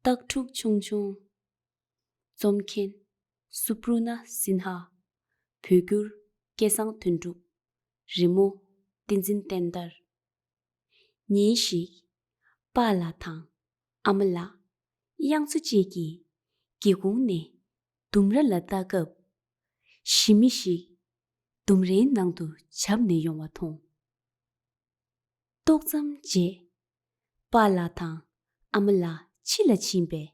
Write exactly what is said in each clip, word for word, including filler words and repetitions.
སྟག་ཕྲུག་ཆུང་ཆུང་། རྩོམ་མཁན། སུ་པྲུ་ན་སིན་ཧ། བོད་བསྒྱུར། སྐལ་བཟང་དོན་གྲུབ། རི་མོ། བསྟན་འཛིན་བསྟན་དར། ཉིན་ཞིག་པཱ་ལགས་དང་ཨ་མ་ལགས། གཡང་མཚོ་བཅས་ཀྱིས་སྒེའུ་ཁུང་ནས་ལྡུམ་ར་ལ་ལྟ་སྐབས། ཞི་མི་ཞིག་ལྡུམ་རའི་ནང་དུ་འཇབ་ནས་ཡོང་བ་མཐོང་། ཏོག་ཙམ་རྗེས། པཱ་ལགས་དང་ཨ་མ་ལགས་ཕྱི་ལ་ཕྱིན་པས།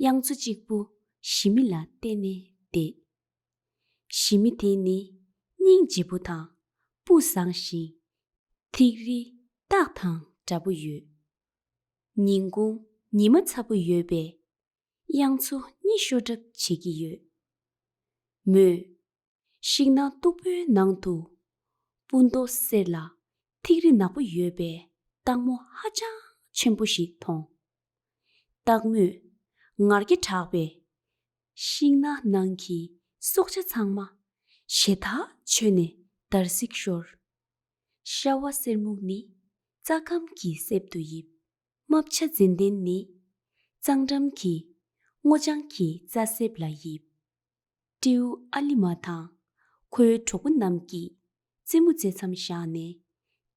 གཡང་མཚོ་གཅིག་པུ་ཞི་མི་ལ་བལྟས་ནས་བསྡད། ཞི་མི་དེ་ནི་སྙིང་རྗེ་པོ་དང་སྤུ་བཟང་ཞིང་། ཐིག་རིས་སྟག་དང་འདྲ་པོ་ཡོད། ཉིན་གུང་ཉི་མ་ཚ་པོ་ཡོད་པས། གཡང་མཚོ་གཉིད་ཤོར་གྲབས་བྱེད་ཀྱི་ཡོད། མོས་ཤིང་ནགས་སྟུག་པོའི་ནང་དུ་སྤུ་མདོག་སེར་ལ་ཐིག་རིས་ནག་པོ་ཡོད་པའི་སྟག་མོ་ཧ་ཅང་ཆེན་པོ་ཞིག་མཐོང་། སྟག་མོས་ངར་སྐད་བསྒྲགས་པས། ཤིང་ནགས་ནང་གི་སྲོག་ཆགས་ཚང་མ་ཞེད་ཐག་ཆོད་ནས་འདར་སིག་ཤོར། ཤ་བ་སེར་སྨུག་ནི་རྩྭ་སྐམ་གྱི་གསེབ་ཏུ་ཡིབ། རྨ་བྱ་ཙན་དན་ནི་གཙང་འགྲམ་གྱི་སྔོ་ལྗང་གི་རྩྭ་གསེབ་ལ་ཡིབ། སྤྲེའུ་ཨ་ལི་མ་དང་ཁོའི་གྲོགས་པོ་རྣམས་ཀྱིས་རྩེད་མོ་རྩེ་མཚམས་བཞག་ནས།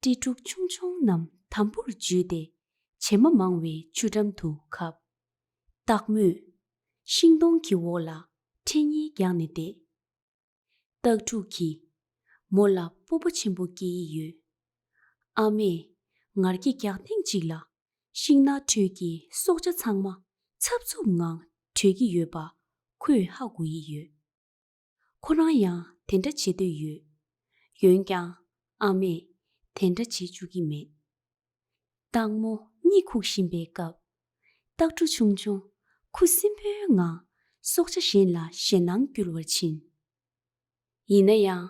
སྤྲེལ་ཕྲུག་ཆུང་ཆུང་རྣམས་དམ་པོར་འཇུས་ཏེ། བྱེ་མ་མང་བའི་ཆུ་འགྲམ་དུ་ཁབ། སྟག་མོས་ཤིང་སྡོང་གི་འོག་ལ་ཁྲེལ་གཉེར་བརྒྱངས་ནས་བསྡད། སྟག་ཕྲུག་གིས་མོ་ལ་སྤོབས་པ་ཆེན་པོ་སྐྱེ་ཡི་ཡོད། ཨ་མས་ངར་སྐད་རྒྱག་ཐེངས་གཅིག་ལ། ཤིང་ནགས་ཁྲོད་ཀྱི་སྲོག་ཆགས་ཚང་མ་འཚབ་འཚུབ་ངང་བྲོས་ཀྱི་ཡོད་པ་ཁོས་ཧ་གོ་ཡི་ཡོད། ཁོ་རང་ཡང་དེ་འདྲ་བྱེད་འདོད་ཡོད། འོན་ཀྱང་ཨ་མས་དེ་འདྲ་བྱེད་བཅུག་གི་མེད། སྟག་མོ་གཉིད་ཁུག་བཞིན་པའི་སྐབས། སྟག་ཕྲུག་ཆུང་ཆུང་ཁུ་སིམ་པོའི་ངང་སྲོག་ཆགས་གཞན་ལ་ཞེད་སྣང་སྐྱུར་བར་ཕྱིན། ཡིན་ན་ཡང་།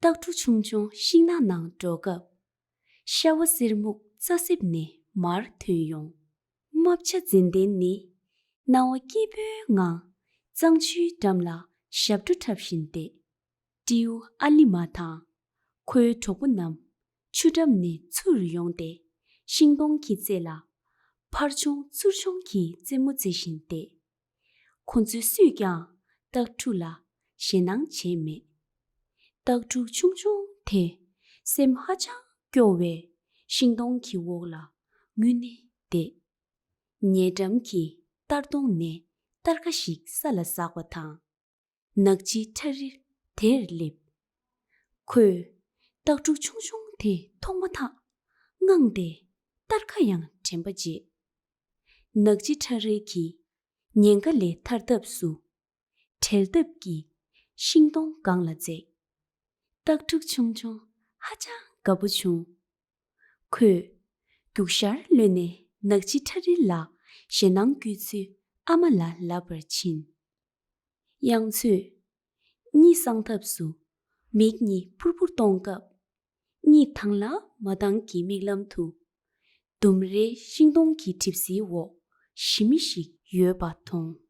སྟག་ཕྲུག་ཆུང་ཆུང་ཤིང་ནགས་ནང་འགྲོ་སྐབས། ཤ་བ་སེར་སྨུག་རྩྭ་གསེབ་ནས་མར་ཐོན་ཡོང་། རྨ་བྱ་ཙན་དན་ནི་སྣང་བ་སྐྱིད་པོའི་ངང་གཙང་ཆུའི་འགྲམ་ལ་ཞབས་བྲོ་འཁྲབ་བཞིན་བསྡད། སྤྲེའུ་ཨ་ལི་མ་དང་ཁོའི་གྲོགས་པོ་རྣམས་ཆུ་འགྲམ་ནས་ཚུར་ཡོང་སྟེ། ཤིང་སྡོང་གི་རྩེ་ལ་ཕར་མཆོང་ཚུར་མཆོང་གིས་རྩེད་མོ་རྩེ་བཞིན་བསྡད། ཁོ་ཚོས་སུས་ཀྱང་སྟག་ཕྲུག་ལ་ཞེད་སྣང་བྱས་མེད། སྟག་ཕྲུག་ཆུང་ཆུང་དེ་སེམས་ཧ་ཅང་སྐྱོ་བས་ཤིང་སྡོང་གི་འོག་ལ་ངུས་ནས་བསྡད། ཉེ་འགྲམ་གྱི་སྟར་སྡོང་ནས་སྟར་ཁ་ཞིག་ས་ལ་ཟགས་པ་དང་། ནག་ཆུའི་ཁྲ་རིལ་དེར་སླེབས། ཁོས་སྟག་ཕྲུག་ཆུང་ཆུང་དེ་མཐོང་མ་ཐག་དངངས་ཏེ་སྟར་ཁ་ཡང་དྲན་པ་བརྗེད། ནག་ཆུའི་ཁྲ་རིལ་གྱིས་ཉེན་ཁ་ལས་ཐར་ཐབས་སུ། བྲེལ་འདེབས་ཀྱིས་ཤིང་སྡོང་སྒང་ལ་འཛེགས། སྟག་ཕྲུག་ཆུང་ཆུང་ཧ་ཅང་དགའ་པོ་བྱུང་། ཁོས་རྒྱུག་ཤར་གློད་ནས་ནག་ཆུའི་ཁྲ་རིལ་ལ་ཞེད་སྣང་སྐྱེ་ཚུལ་ཨ་མ་ལ་ལབ་པར་ཕྱིན། གཡང་མཚོས་གཉིད་སངས་ཐབས་སུ་མིག་གཉིས་ཕུར་ཕུར་གཏོང་སྐབས། གཉིད་དང་ལ་མ་བཏང་གི་མིག་ལམ་དུ། ལྡུམ་རའི་ཤིང་སྡོང་གི་གྲིབ་བསིལ་འོག་ཞི་མི་ཞིག་ཡོད་པ་མཐོང་།